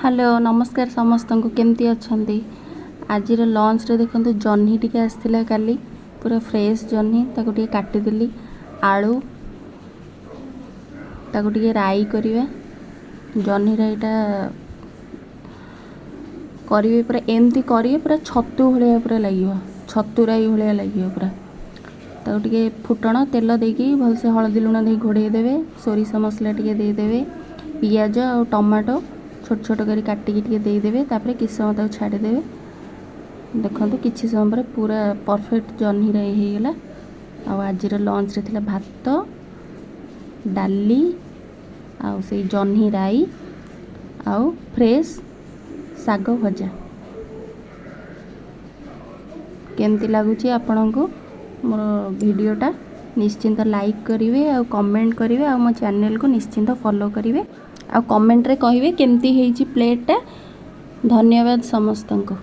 Hello, ନମସ୍କାର ସମସ୍ତଙ୍କୁ। କେମିତି ଅଛନ୍ତି? ଆଜିର ଲଞ୍ଚରେ ଦେଖନ୍ତୁ, ଜହ୍ନି ଟିକେ ଆସିଥିଲା କାଲି, ପୁରା ଫ୍ରେଶ୍ ଜହ୍ନି। ତାକୁ ଟିକେ କାଟିଦେଲି, ଆଳୁ, ତାକୁ ଟିକେ ରାଇ କରିବା। ଜହ୍ନି ରାଇଟା କରିବେ, ପୁରା ଏମିତି କରିବେ, ପୁରା ଛତୁ ଭଳିଆ ପୁରା ଲାଗିବ, ଛତୁ ରାଇ ଭଳିଆ ଲାଗିବ ପୁରା। ତାକୁ ଟିକେ ଫୁଟଣ ତେଲ ଦେଇକି ଭଲସେ ହଳଦୀ ଲୁଣ ଦେଇ ଘୋଡ଼େଇ ଦେବେ। ସୋରିଷ ମସଲା ଟିକେ ଦେଇଦେବେ। ପିଆଜ ଆଉ ଟମାଟୋ ଛୋଟ ଛୋଟ କରି କାଟିକି ଟିକେ ଦେଇଦେବେ। ତାପରେ କିଛି ସମୟ ତାକୁ ଛାଡ଼ିଦେବେ। ଦେଖନ୍ତୁ, କିଛି ସମୟ ପରେ ପୁରା ପରଫେକ୍ଟ ଜହ୍ନି ରାଇ ହେଇଗଲା। ଆଉ ଆଜିର ଲଞ୍ଚରେ ଥିଲା ଭାତ, ଡାଲି ଆଉ ସେଇ ଜହ୍ନି ରାଇ ଆଉ ଫ୍ରେଶ୍ ଶାଗ ଭଜା। କେମିତି ଲାଗୁଛି ଆପଣଙ୍କୁ ମୋର ଭିଡ଼ିଓଟା? ନିଶ୍ଚିନ୍ତ ଲାଇକ୍ କରିବେ ଆଉ କମେଣ୍ଟ କରିବେ ଆଉ ମୋ ଚ୍ୟାନେଲକୁ ନିଶ୍ଚିନ୍ତ ଫଲୋ କରିବେ ଆଉ କମେଣ୍ଟରେ କହିବେ କେମିତି ହେଇଛି ପ୍ଲେଟ୍ଟା। ଧନ୍ୟବାଦ ସମସ୍ତଙ୍କୁ।